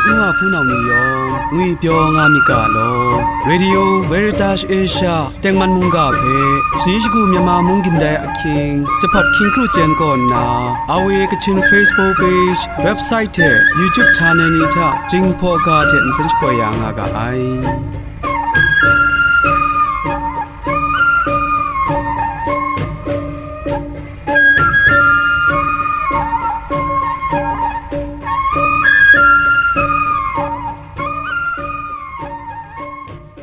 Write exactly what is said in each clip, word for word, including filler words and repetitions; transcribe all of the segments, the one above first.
N wa hpunau ni yawng ngwipyaw nga myit ga law. Radio Veritas Asia tengman mungga hpe shani shagu Myanmar mung gindai ahkying, jahpat hkying kru chyen kaw nna, R V A Kachin Facebook page, website hte YouTube channel ni hta Jinghpaw ga hte nsen shapoi ya nga ga ai.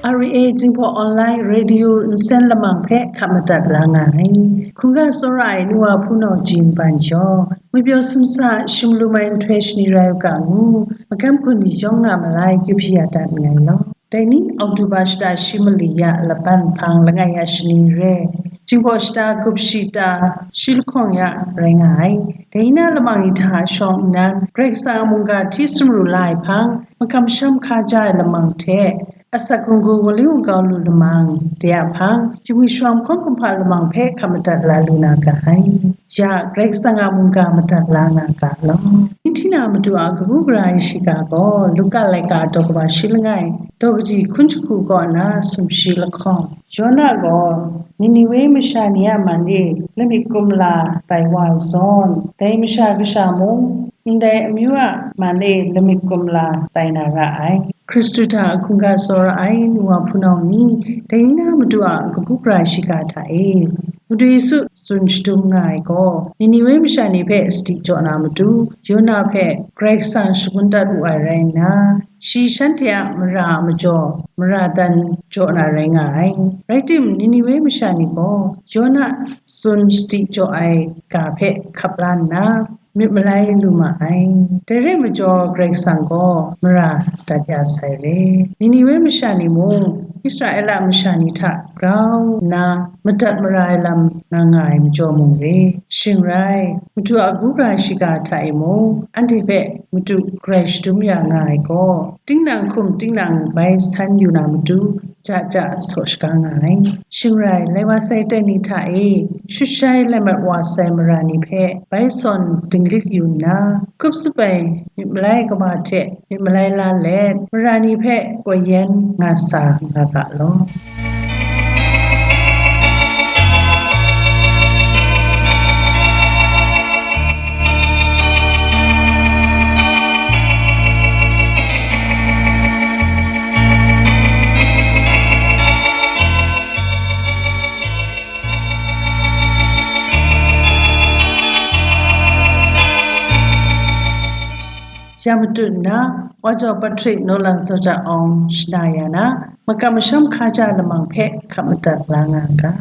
R V A Jinghpaw Online Radio nsen lamang hpe hkap madat la nga ai. Hkungga tsawra ai nu wa hpunau ji npan jaw, ngwipyaw sumsa shim lu mai nhtoi shani rai u ga ngu, magam gun ni yawng nga malai kyu hpyi ya dat nngai law. Dai ni Oktoba shata shi mali ya laban hpang langai ya shani re, Jinghpaw shata gup shi ta shi lahkawng ya rai nga ai. Dai ni na lamang ni hta shawng nnan, Karai Kasang a mungga hti sumru la ai hpang, makam masham hkaja ai lamang hte, asak hkunggu wali wungkau lu lamang, de a hpang, shingwi shawng hkawng kumhpa lamang hpe hkap madat la lu na ga ai. Ya, Karai Kasang a mungga madat la nga ga law. Ning hti na madu a kabu gara ai shiga gaw, Luka laika daw kaba shi langai, daw kaji hkun jahku kaw na sumshi lahkawng. Yona gaw, Niniwe masha ni a man e lamik kumla tai wa ai zawn, dai masha kasha mung, ndai amyu a man e lamik kumla tai na ra ai. Hkristu hta hkungga tsawra ai nu wa hpunau ni, dai ni na madu a kabu gara shiga hta e, Madu Yesu tsun shadum nga ai gaw, Niniwe masha ni hpe sadi jaw na matu, Yona hpe Karai Kasang shangun dat wu ai rai nna, shi shanhte a mara a majaw, mara dan jaw na rai nga ai. Rai tim, Niniwe masha ni gaw, Yona tsun sadi jaw ai ga hpe hkap la nna, myit malai lu ma ai. Dai rai majaw, Karai Kasang gaw mara dat ya sai re. Niniwe masha ni mung, Israela masha ni hta grau nna madat mara ai lam nga nga ai majaw mung re. Shing rai, madu a kabu gara shiga hta e mung, anhte hpe madu garai shadum ya nga ai gaw, tinang hkum tinang bai san yu na matu, ja ja saw shaga nga ai. Shing rai, lai wa sai tai ni hta e, shut shai lai mat wa sai mara ni hpe bai sawn dinglik yu nna, hkup zup ai myit malai kaba hte myit malai la let, mara ni hpe koi yen nga sa nga ga law. Ya matut nna, Wa Jau Patrick, Naw Lang Sawja Awng, shana ya na, makam masham hkaja lamang hpe hkap madat la nga ga.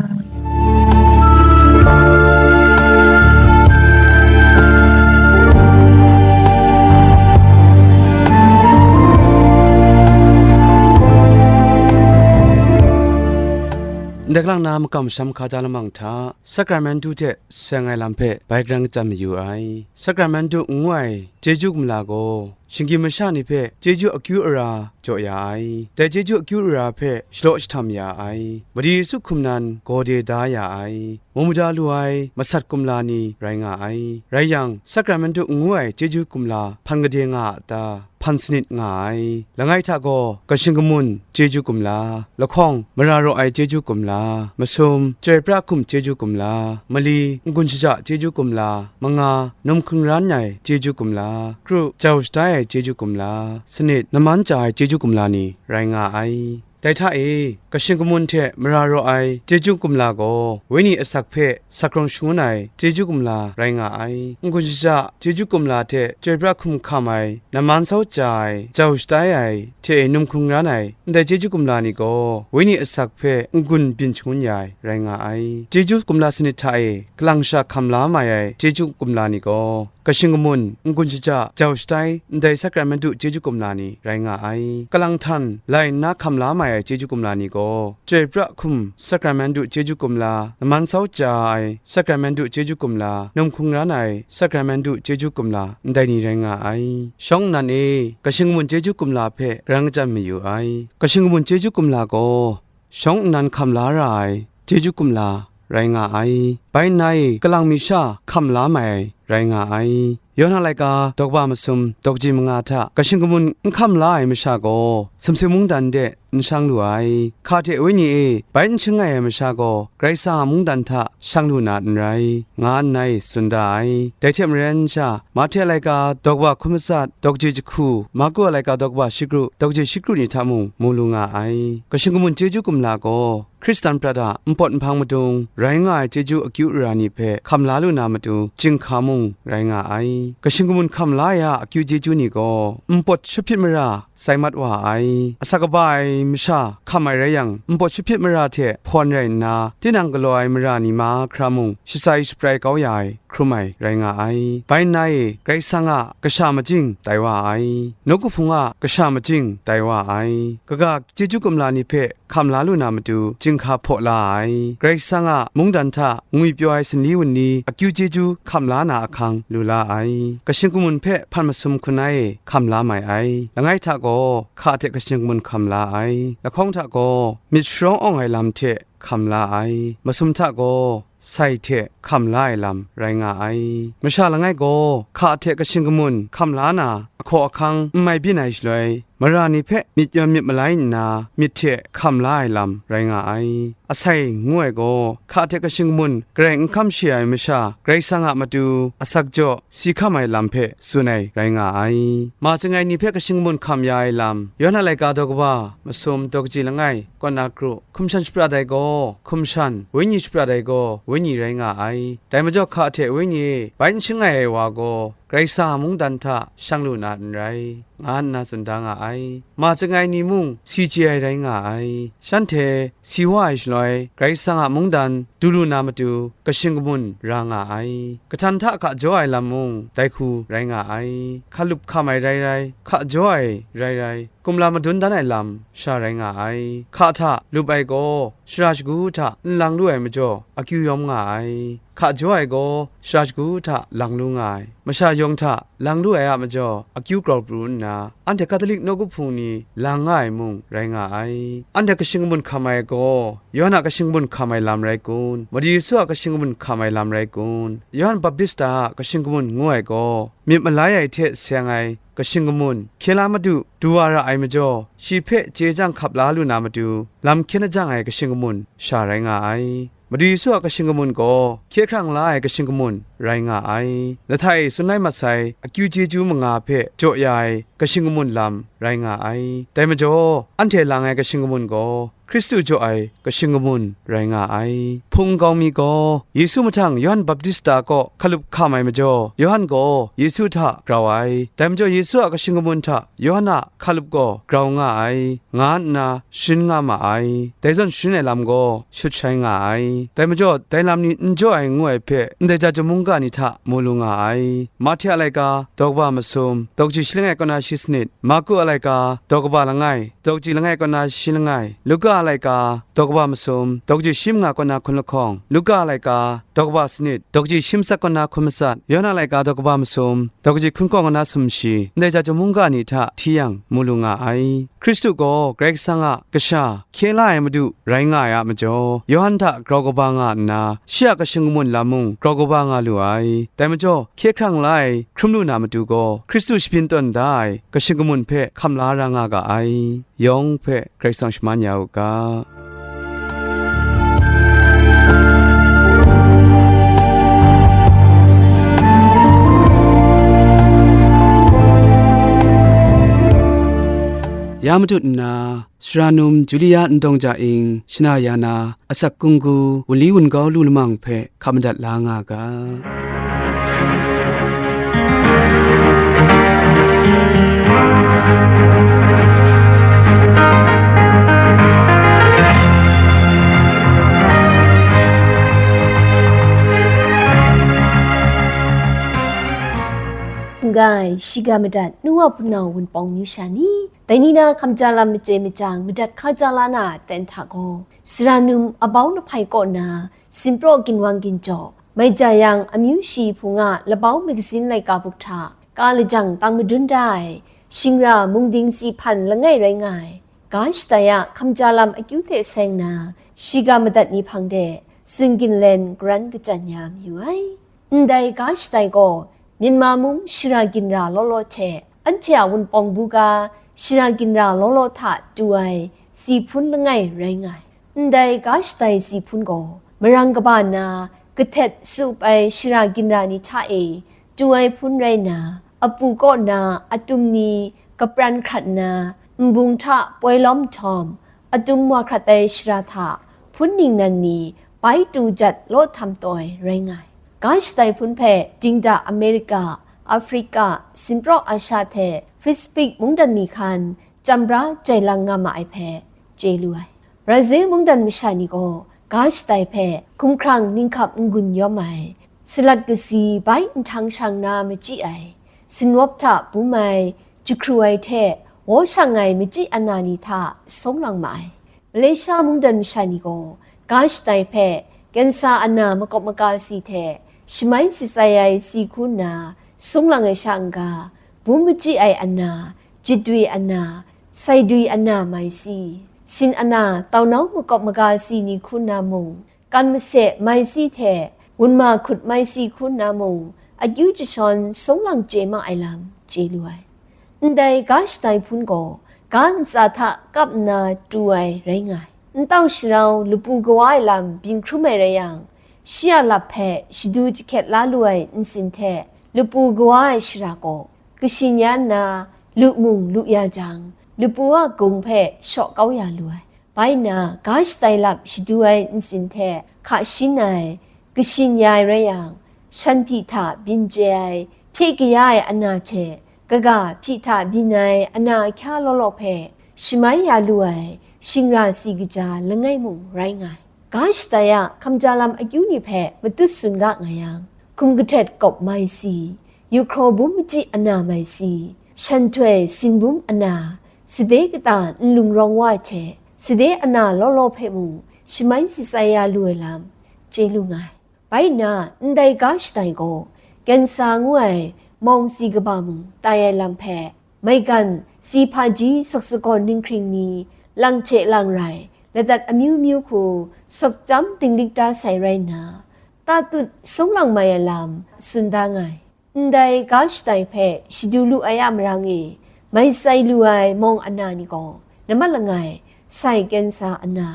Ndai kalang na makam masham hkaja lamang hta, Sakramentu hte seng ai lam hpe bai grang chyan mayu ai. Sakramentu ngu ai chyeju kumla gaw, shinggyim masha ni hpe chyeju akyu ara jaw ya ai. Dai chyeju akyu ara hpe shalaw jahtam ya ai. Madu Yesu hkum nan gawde da ya ai. Mu mada lu ai masat kumla ni rai nga ai. Rai yang, Sakramentu ngu ai chyeju kumla hpan gade nga a ta? Hpan sanit nga ai. Langai hta gaw, kashing kamun chyeju kumla, lahkawng mara raw ai chyeju kumla, masum chyoi pra hkum chyeju kumla, mali n-gun shaja chyeju kumla, manga num hkungran ai chyeju kumla, kru jau shatai ai chyeju kumla, sanit naman chya ai chyeju kumla ni rai nga ai. Dai hta e, kashing kamun hte mara raw ai chyeju kumla gaw, wenyi asak hpe sakrawng shangun ai chyeju kumla rai nga ai. N-gun shaja chyeju kumla hte chyoi pra hkum hkam ai, naman sau chya ai, jau shatai ai, hte e num hkungran ai, ndai chyeju kumla ni gaw, wenyi asak hpe n-gun byin shangun ya ai, rai nga ai. Chyeju kumla sanit hta e, kalang sha hkam la mai ai chyeju kumla ni gaw, kashing kamun, n-gun shaja, jau shatai, ndai sakramentu chyeju kumla ni rai nga ai. Kalang htan lai nna hkam la mai ai chyeju kumla ni gaw, chyoi pra hkum sakramentu chyeju kumla, naman sau chya ai sakramentu chyeju kumla, num hkungran ai sakramentu chyeju kumla, ndai ni rai nga ai. Shawng nnan e, kashing kamun chyeju kumla hpe grang chyan mayu ai. Kashing kamun chyeju kumla gaw, shawng nnan hkam la ra ai chyeju kumla rai nga ai. Bai nna e, kalang mi sha hkam la mai ai rai nga ai. Yawhan a laika daw kaba masum daw kaji manga hta kashing kamun n hkam la ai masha gaw, sumsing mungdan de n shang lu ai. Hka hte Wenyi e bai n shangai ai masha gaw, Karai Kasang a mungdan hta shang lu na n rai, nga nna e tsun da ai. Dai hte maren sha, Mahte a laika daw kaba hkun matsat, daw kaji jahku, Marku a laika daw kaba shikru, daw kaji shikru ni hta mung mu lu nga ai. Kashing kamun chyeju kumla gaw, Hkristan prat a npawt nhpang madung rai nga ai chyeju akyu ara ni hpe hkam la lu na matu, chyinghka mung rai nga ai. Kashing kamun hkam la ai a akyu chyeju ni gaw, npawt shahpyit mara sai mat wa ai. Asak kaba ai masha hkam ai rai yang, npawt shahpyit mara hte hpawn rai nna, tinang galaw ai mara ni mahkra mung shatsai shaprai kau ya ai, hkrum ai rai nga ai. Bai nna e, Karai Kasang a kasha majing tai wa ai, nawku hpung a kasha majing tai wa ai, kaga chyeju kumla ni hpe hkam la lu na matu, chyinghka hpaw la ai, Karai Kasang a mungdan hta ngwipyaw ai sanli wunli akyu chyeju hkam la na ahkang lu la ai. Kashing kamun hpe hpan masum hkun ai e hkam la mai ai. Langai hta gaw hka hte kashing kamun hkam la ai. Lahkawng hta gaw myit sharawng awng ai lam hte hkam la ai. Masum hta gaw sai hte hkam la ai lam rai nga ai. Masha langai gaw hka hte kashing kamun hkam la na, ahkaw ahkang n mai byin ai shaloi, mara ni hpe myit yawn myit malai nna, myit hte hkam la ai lam rai nga ai. Asai ngu ai gaw, hka hte kashing kamun garai n hkam shi ai masha, Karai Kasang a matu asak jaw si hkam ai lam hpe tsun ai rai nga ai. Ma chyangai ni hpe kashing kamun hkam ya ai lam, Yawhan a laika daw kaba masum daw kaji langai, kaw na kru, hkum shan shaprat ai gaw, hkum shan, wenyi shaprat ai gaw, wenyi rai nga ai. Dai majaw hka hte wenyi e bai n shangai ai wa gaw, Karai Kasang a mungdan hta shang lu na n rai, nga nna tsun da nga ai. Ma chyangai ni mung si chye ai rai nga ai. Shanhte si wa ai shaloi, Karai Kasang a mungdan du lu na matu, kashing kamun ra nga ai. Kahtan hta hka jaw ai lam mung dai hku rai nga ai. Hkalup hkam ai rai rai, hka jaw ai rai rai, kumla madun dan ai lam sha rai nga ai. Hka hta lup ai gaw, shara shagu hta n lang lu ai majaw, akyu yawm nga ai. Hka jaw ai gaw, shara shagu hta lang lu nga ai. Masha yawng hta lang lu ai a majaw, akyu grau pru nna, anhte Hkatolik nawku hpung ni lang nga ai mung rai nga ai. Anhte kashing kamun hkam ai gaw, Yawhan a kashing kamun hkam ai lam rai kun? Madu Yesu a kashing kamun hkam ai lam rai kun? Yawhan Baptista a kashing kamun ngu ai gaw, myit malai ai hte seng ai kashing kamun, hkye la Madu du wa ra ai majaw, shi hpe chye jang hkap la lu na matu, lam hkyen ajang ai kashing kamun sha rai nga ai. Madu Yesu a kashing kamun gaw, hkye hkrang la ai kashing kamun rai nga ai. Lahta e tsun lai mat sai, akyu chyeju manga hpe jaw ya ai kashing kamun lam rai nga ai. Dai majaw, anhte lang ai kashing kamun gaw, Hkristu jaw ai kashing kamun rai nga ai. Hpung nkau mi gaw, Yesu mahtang Yawhan Baptista kaw hkalup hkam ai majaw, Yawhan gaw Yesu hta grau ai. Dai majaw, Yesu a kashing kamun hta Yawhan a hkalup gaw grau nga ai, nga nna sharin nga ma ai. Dai zawn sharin ai lam gaw shut shai nga ai. Dai majaw, dai lam ni n jaw ai ngu ai hpe, ndai ja chyum mungga ni hta mu lu nga ai. Mahte a laika, daw kaba masum, daw kaji shi langai kaw na shi sanit, Marku a laika, daw kaba langai, daw kaji langai kaw na shi langai, Luka a laika, daw kaba masum, daw kaji shi manga kaw na hkun lahkawng, Luka a laika, daw kaba sanit, daw kaji shi matsat kaw na hkun matsat, Yawhan a laika, daw kaba masum, daw kaji hkun hkawng kaw na sumshi, ndai ja chyum mungga ni hta hti yang mu lu nga ai. Hkristu gaw Karai Kasang a kasha, hkye la ai Madu rai nga ai a majaw, Yawhan hta grau kaba nga nna, shi a kashing kamun lam mung grau kaba nga lu ai. Dai majaw, hkye hkrang la ai hkrum lu na matu gaw, Hkristu shabyin tawn da ai kashing kamun hpe hkam la ra nga ga ai. Yawng hpe Karai Kasang shaman ya u ga. Ya matut nna, sara num Julia Ndawng Ja Ing shana ya na, asak kunggu wunli wungau lu lamang hpe hkap madat la nga ga. Hpunggai, shiga madat, nu wa hpunau wunpawng amyu sha ni, dai ni na hkamja lam machye machyang, madat hkaja la na a ten hta gaw, sara num Abau Lahpai kaw na, Sinpraw Ginwang Ginjaw, mai ja yang, amyu shi hpung a Labau magazin laika buk hta, ka lajang tang madun da ai, shingra Mungding Sihpan langai rai nga ai, ga shatai a hkamja lam akyu hte seng na, shiga madat ni hpang de, tsun ginlen karan kachyan ya mayu ai. Ndai ga shatai gaw Myanmar mung shara ginra law law hte anhte a Wunpawng buga shara ginra law law hta tu ai si hpun langai rai nga ai. Ndai ga shatai si hpun gaw marang kaba na kahtet su-up ai shara ginra ni hta e tu ai hpun rai nna, apu kaw na atum ni kapran hkrat nna, nbung hta poi lawm nhtawm, atum wa hkrat ai shara hta hpun ningnan ni bai tu jat law htam taw ai rai nga ai. Ga shatai hpun hpe dingda Amerika, Afrika, Sinpraw Asha hte Pacific mungdan ni hkan chyambra jai lang nga ma ai hpe chye lu ai. Brazil mungdan masha ni gaw ga shatai hpe hkumhkrang ninghkap n-gun yawm ai, salat kasi bai nhtang shang na machyi ai, sinwap hta bum ai, jahkru ai hte waw shang ai machyi ana ni hta sawng lang ma ai. Malaysia mungdan masha ni gaw ga shatai hpe kensa ana makawp maga si hte shamai shatsai ai si hku nna sung lang ai sha n-ga, bum machyi ai ana, jitdwi ana, saidwi ana mai si, sin ana, taunau makawp maga si ni hku nna mung, kan mase mai si hte wunma hkut mai si hku nna mung, akyu jashawn sung lang chye ma ai lam chye lu ai. Ndai ga shatai hpun gaw ga ntsa hta kap nna tu ai rai nga ai. Ntau sharau lapu kawa ai lam byin hkrum ai rai yang, shi a lap hpe shadu jahkyet la lu ai nsin hte lapu kawa ai shara gaw kashin ya nna lu mung lu ya jang, lapu a gung hpe shaw kau ya lu ai. Bai nna, ga shatai lap shadu ai nsin hte hka shin ai, kashin ya ai rai yang, shan hpyi hta byin chye ai, hpye kaya ai ana hte kaga hpyi hta byin ai ana ahkya law law hpe shamai ya lu ai shingra si kaja langai mung rai nga ai. Ga shatai a hkamja lam akyu ni hpe matut tsun ga nga yang, hkum kahtet kawp mai si, yuhkraw bum machyi ana mai si, shanhtoi sinbum ana, sade kata nlung rawng wa hte sade ana law law hpe mung shamai shatsai ya lu ai lam chye lu nga ai. Bai nna, ndai ga shatai gaw kensa ngu ai mawng si kaba mung tai ai lam hpe, maigan, si hpaji sawk sagawn ninghkring ni, lang hte lang rai, ladat amyu myu hku sawk chyam dinglik da sai rai nna, tatut sung lang mai ai lam tsun da nga ai. Ndai ga shatai hpe shadu lu ai a marang e mai sai lu ai mawng ana ni gaw, nambat langai, sai kensa ana,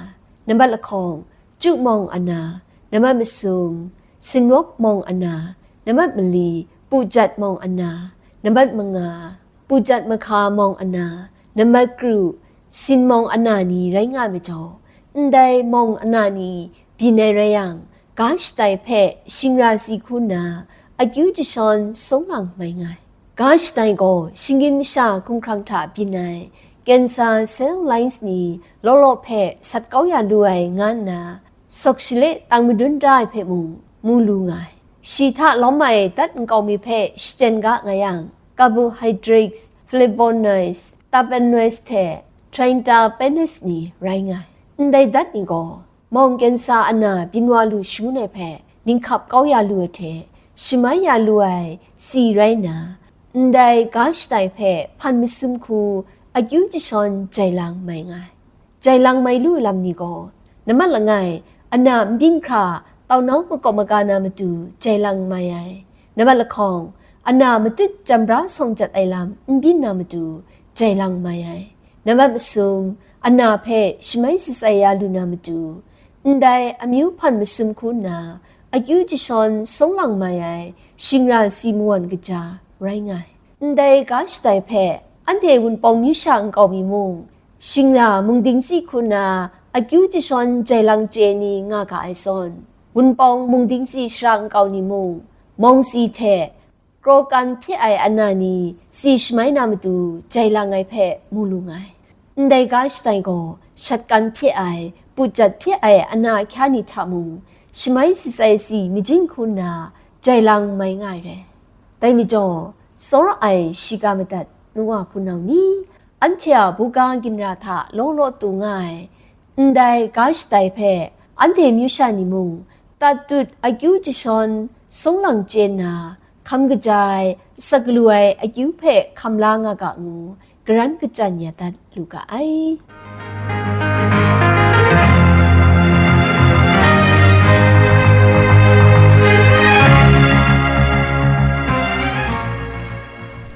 nambat lahkawng, chyu mawng ana, nambat masum, sinwap mawng ana, nambat mali, pujat mawng ana, nambat manga, pujat mahka mawng ana, nambat kru, sin mawng ana ni rai nga ai majaw, ndai mawng ana ni byin ai rai yang, ga shatai hpe shingra si hku nna akyu jashawn sung lang mai nga ai. Ga shatai gaw shinggyim masha hkumhkrang hta byin ai cancer cell lines ni law law hpe sat kau ya lu ai nga nna, sawk shale tang madun da ai hpe mung mu lu nga ai. Shi hta lawm ai dat nkau mi hpe shachyen ga nga yang, carbohydrates, flavonoids, terpenoids hte triterpenes ni rai nga ai. Ndai dat ni gaw mawng kensa ana byin wa lu shangun ai hpe ninghkap kau ya lu ai hte shamai ya lu ai si rai nna, ndai ga shatai hpe hpan masum hku akyu jashawn jai lang mai nga ai. Jai lang mai lu lam ni gaw, nambat langai, ana n byin hkra taunau makawp maga na matu jai lang mai ai. Nambat lahkawng, ana matut chyambra sawng jat ai lam n byin na matu jai lang mai ai. Nambat masum, ana hpe shamai shatsai ya lu na matu, ndai amyu hpan masum hku nna akyu jashawn sung lang mai ai shingra si mawan kaja rai nga ai. Ndai ga shatai hpe anhte Wunpawng myu sha nkau mi mung, shingra mungdingsi hku nna akyu jashawn jai lang chye ni nga ga ai zawn, Wunpawng mungdingsi shara nkau ni mung, mawngsi hte krawkan hpye ai ana ni si shamai na matu jai lang ai hpe mu lu nga ai. Ndai ga shatai gaw shatkan hpye ai, pujat hpye ai ana ahkya ni hta mung, shamai shatsai si majing hku nna jai lang mai nga ai re. Dai majaw, tsawra ai shiga madat nuwa hpunau ni, anhte a buga ginra hta law law tu nga ai, ndai ga shatai hpe anhte myu sha ni mung, tatut akyu jashawn sung lang chye nna, hkam kaja ai, asak galu ai akyu hpe hkam la nga ga ngu, karan kachyan ya dat lu ga ai.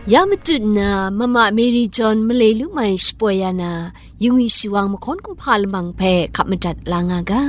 Ya matut nna, Mama Mary John malai lu mai shapoi ya na, yu ngwi shu wang mahkawn kumhpa lamang hpe hkap madat la nga ga.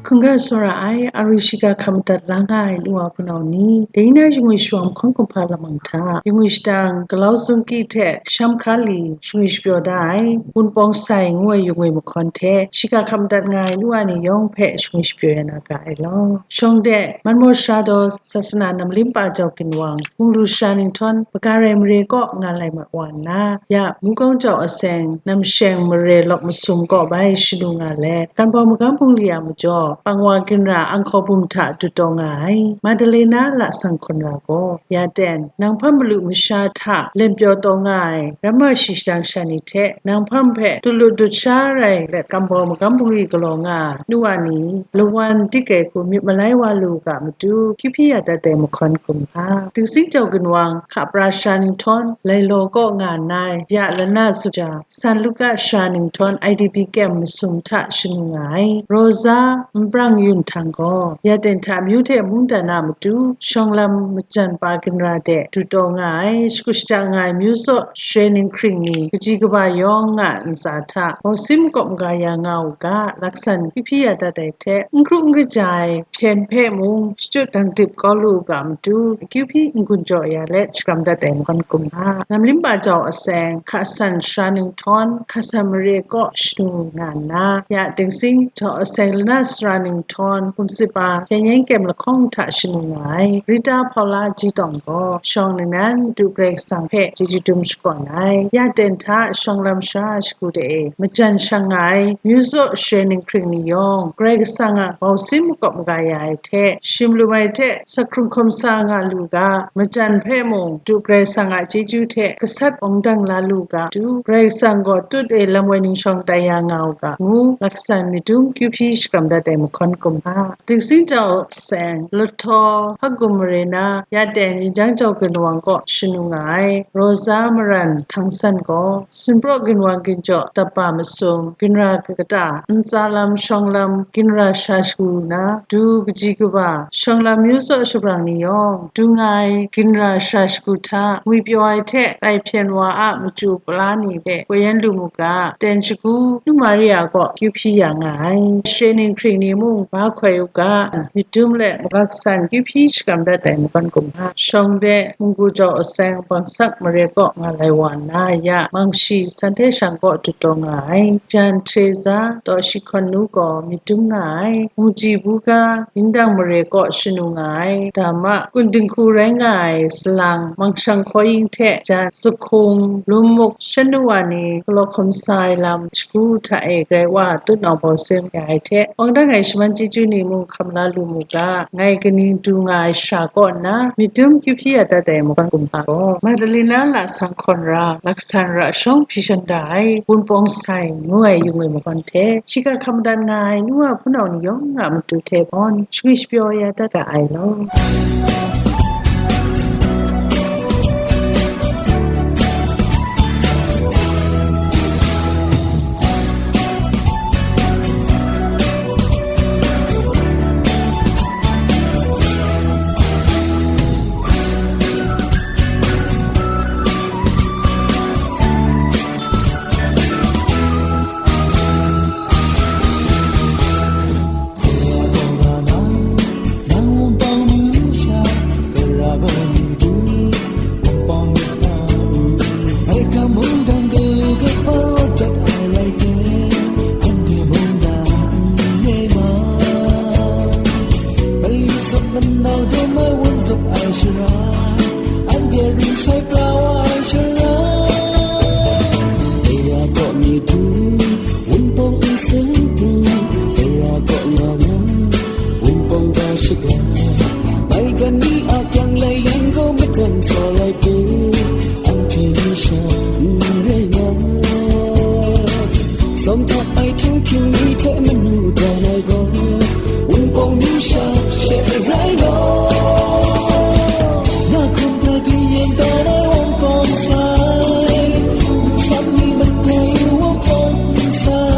Hkungga tsawra ai, a ri shiga hkap madat la nga ai nu wa hpunau ni, dai na yu ngwi shu wang mahkawn kumhpa lamang hta, yu ngwi shadang, galau zungki hte sham hka li, shangwi shapyaw da ai, Wunpawng Sai ngu ai yu ngwi mahkawn hte, shiga hkap madat nga ai nu wa ni yawng hpe shangwi shapyaw ya na ga ai law. Shawng de, Manmaw Sara daw Sasana Namlim Pa Jau Ginwang, Bunglu Sara Ninghtawn, Bagarai Mare kaw nga lai mat wa nna, ya Mukong Jau Aseng, Namsheng Mare Lawk Masum kaw bai shanu nga let, Kanbau Magam Bungli a majaw, Pangwa Ginra Anghkaw Bum hta dut taw nga ai, Madalena Lasang Hkawn Ra gaw, ya ten, Nanghpam malu masha hta len pyaw taw nga ai, ramma shi shadang sha ni hte, Nanghpam hpe dut lut dut sha rai let, Kanbau Magam Bungli galaw nga ai, nu wa ni, lawan dik ai hku myit malai wa lu ga matu, kyu hpyi ya dat ai mahkawn kumhpa, Dingsing Jau Ginwang, Hka Pra Sara Ninghtawn, Lailaw kaw nga nna, ya Lana Suja, San Luka Sara Ninghtawn, I D P kem masum hta shanu nga ai, Rosa Nbrang Yun Htang gaw, ya ten hta amyu hte mungdan a matu, shawng lam majan pa ginra de du taw nga ai, shagu shada nga ai myu zaw share ninghkring ni, kaji kaba yawng nga ntsa hta, mausim makawp maga ya nga u ga, laksan kyu hpyi ya dat ai hte, n hkru n kaja ai hpyen hpe mung, shachyut dang dip kau lu u ga matu, akyu hpyi n-gun jaw ya let, shakram dat ai mahkawn kumhpa, Namlim Pa Jau Aseng, Hka San Sara Ninghtawn, Hka San Mare kaw shanu nga nna, ya Dingsing Jau Aseng, Lana Sara Ninghtawn, Kumsipa, Hkyen Yen Kem lahkawng hta shanu nga ai, Rita Paula Ji Tawng gaw, shawng ningnan matu Karai Kasang hpe chyeju dum shakawn ai, ya ten hta shawng lam sha shagu de e, majan shang nga ai, myu zaw share ninghkring ni yawng, Karai Kasang a mausim makawp maga ya ai hte, shim lu ai hte, sa hkrung hkawm sa nga lu ga, majan hpe mung, du Karai Kasang a chyeju hte, gasat awng dang la lu ga, du Karai Kasang gaw tut e lam woi ning shawng tai ya nga u ga, ngu laksan myit dum kyu hpyi shakram dat ai mahkawn kumhpa, Dingsing Jau Aseng, Lahtaw, Hkagum Mare na, ya ten Yinjang Jau Ginwang kaw shanu nga ai, Rosa Maran Htang San gaw, Sunpraw Ginwang Ginjaw, Tapa Masum, Ginra Kata, Ntsa Lam, Shawng Lam, Ginra Sha Shagu na, du kaji kaba, shawng lam myu zaw shabrang ni yawng, du nga ai, Ginra Sha Shagu hta, ngwi pyaw ai hte, tai hpyen wa a machyu pala ni hpe, koi yan lu mu ga, ten shagu, Nu Maria kaw kyu hpyi ya nga ai, share ninghkring ni mung, ba hkoi u ga, myit dum let, magak san kyu hpyi shakram dat ai mahkawn kumhpa, shawng de, Munggu Jau Aseng, Bangsak Mare kaw nga lai wa nna, ya, Mangshi, San Hte Shang kaw du taw nga ai, Jan Teresa, Taw Shi Hkawn Nu gaw myit dum nga ai, Mungji Buga, Yindang Mare kaw shanu nga ai, Dama, Kun Dinghku rai nga ai, Salang, Mangshang Hkaw Ying hte, Jan, Sahkung, Lum Muk, shanu wa ni, galaw hkawm sa ai lam, shagu hta e, Karai Wa a tutnawng bau sem ya ai hte, wang dang ai shaman chyeju ni mung hkam la lu mu ga, ngai kaning du nga ai shara kaw nna, myit dum kyu hpyi ya dat ai mahkawn kumhpa gaw, Madalena Lasang Hkawn Ra, Laksan Ra Shawng hpyi shan da ai, Wunpawng Sai ngu ai yu ngwi mahkawn hte, shiga hkam madat nga ai nu wa hpunau ni yawng a matu hte bawn, shangwi shapyaw ya dat ga ai law. Wunpawng nseng tu, tara kaw nga nga, wunpawng ga shaga, maigan ni a kyang laileng gaw matan sa lai tu, anhte nu sha n rai nga. Sawm hta ai htunghking ni hte manu dan ai gaw, wunpawng nu sha she rai law. Na hkum hta di yen dan ai wunpawng sai, nsam ni matai wunpawng sai.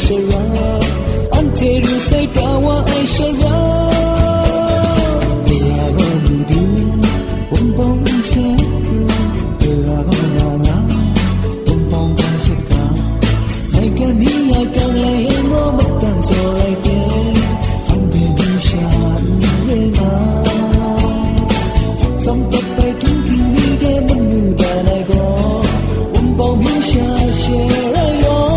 Sara, anhte ru sai pra wa ai sara. Tara gaw lu du, wunpawng n sa, tara gaw na na, wunpawng gaw shaka. Maigan ni a kang lai e ngaw matan tsaw ai te, hpang hpe mung sha n re nga. Tsawm tat bai hkungking ni de manu dan ai gaw, wunpawng mung sha she rai law.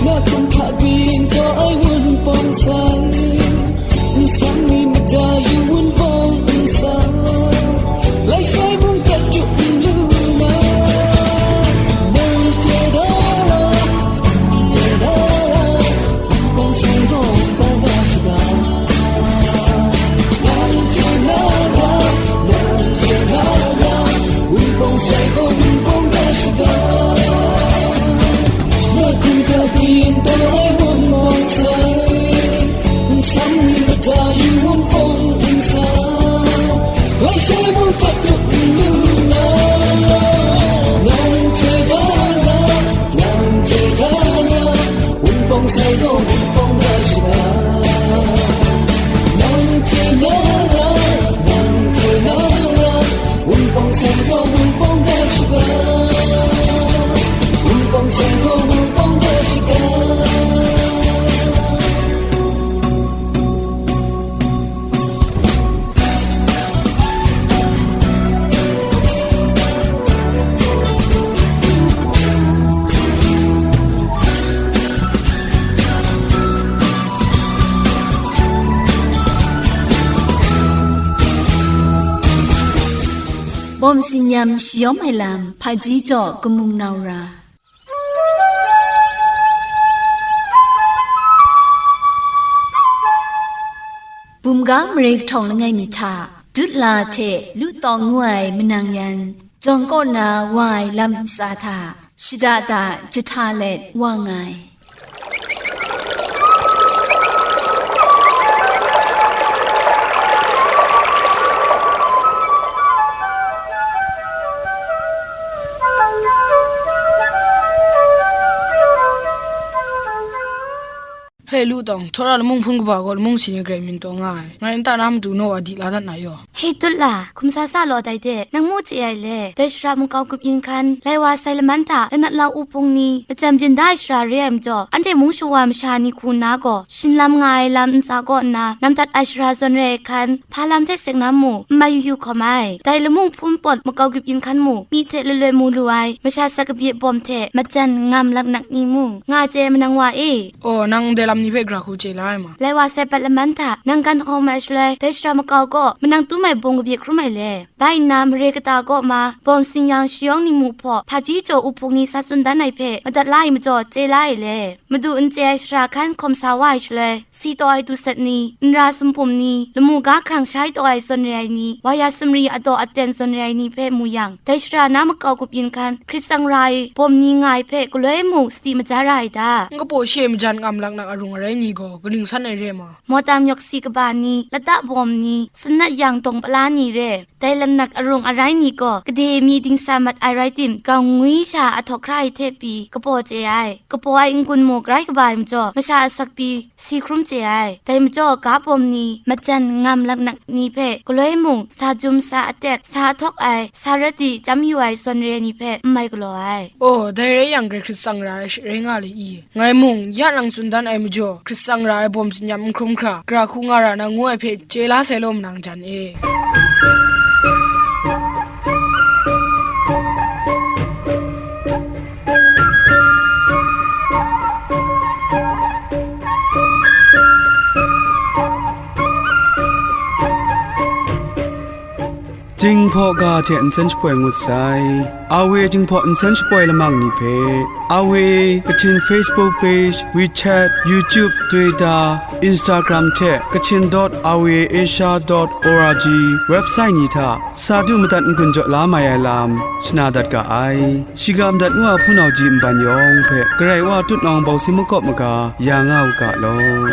Na hkum hta gwi n taw ai wunpawng sai, nsam ni mada yu wunpawng nsam, laishai mung kat tup n lu na. Nang hte dara, nang hte dara, wunpawng sai gaw wunpawng da shaga. Nang hte na ra, nang hte na ra, wunpawng sai gaw wunpawng da shaga. Na hkum hta gwi n taw ai wunpawng sai, nsam ni mada yu wunpawng nsam, laishai mung kat tup n lu na. Nang hte dara, nang hte dara, wunpawng sai gaw wunpawng da shaga. Nang hte na ra, nang hte na ra, wunpawng sai gaw wunpawng da shaga. Wunpawng sai gaw wunpawng da shaga. Bawm sinyam shayawm ai lam, hpaji jaw kamung nau ra. Bumga mare kahtawng langai mi hta, Dutla hte Lu Tawng ngu ai manang yan, jawng kaw na wa ai lam ntsa hta, shada da jahta let wa nga ai. Hei, Lu Tawng, Htawra lamung hpun kaba gaw lamung si ni grai myit taw nga ai. Ngai nta na matu naw wa di la dat na yaw. Hei, Dutla, hkum sa sa law dai de, nang mu chye ai le. Dai shara makau gup yin hkan, lai wa sai laman hta, lanat lau u hpung ni, majan byin da ai shara re ai majaw, anhte mung shawa masha ni hku nna gaw, shin lam nga ai lam ntsa kaw nna, nam dat ai shara zawn re ai hkan, hpa lam hte seng na mu, n mai yu yu hkawm ai. Dai lamung hpun pawt makau gup yin hkan mu, myi hte loi loi mu lu ai, masha sakabye bawm hte, majan ngam laknak ni mu, nga chye ai manang wa e. Aw, nang ndai lam ni hpe gara hku chye la ai ma? Lai wa sai pat laman hta, nang gan hkawm ai shaloi, dai shara makau gaw, manang tum ai bawng kabye hkrum ai le. Bai nna, mare kata kaw ma, bawm sinyang shayawng ni mu hpaw, hpaji jaw u hpung ni sa tsun dan ai hpe, madat la ai majaw, chye la ai le. Madu n chye ai shara hkan hkawm sa wa ai shaloi, si taw ai du sat ni, nra sumpum ni, lamu ga hkrang shai taw ai zawn re ai ni, wa ya sumri adaw aten zawn re ai ni hpe mu yang, dai shara na makau gup yin hkan, hkrit tsang ra ai bawm ni nga ai hpe galoi mung sadi maja ra ai ta? N kapaw she majan ngam laknak arung arai ni gaw kaning san ai re ma? Mawtam yawk si kaba ni, lata bawm ni, sanat yang dawng pala ni re, dai lanak arung arai ni gaw, gade mi dingsa mat ai rai tim, gaw ngwi sha ahtawk hkra ai hte pyi, kapaw chye ai. Kapaw ai n-gun mu grai kaba ai majaw, masha asak pyi, si hkrum chye ai. Dai majaw, ga bawm ni, majan ngam laknak ni hpe, galoi mung, sa jum, sa atek, sa ahtawk ai, sa rati, chyam yu ai zawn re ai ni hpe, n mai galaw ai. Aw, dai rai yang, grai hkrit tsang ra ai rai nga le i? Ngai mung, ya nang tsun dan ai majaw, hkrit tsang ra ai bawm tsinyam n hkrum hkra, gara hku nga ra na ngu ai hpe chye la sai law, manang jan e. Jinghpaw ga hte nsen shapoi ngut sai. Awe Jinghpaw nsen shapoi lamang ni hpe, Awe Kachin Facebook page, WeChat, YouTube, Twitter, Instagram hte Kachin dot awe asia dot org website ni hta sa du madat n-gun jaw la mai ai lam shana dat ga ai. Shiga madat ngu a hpunau ji nban yawng hpe Karai Wa tutnawng bawsing makawp maga ya nga u ga law.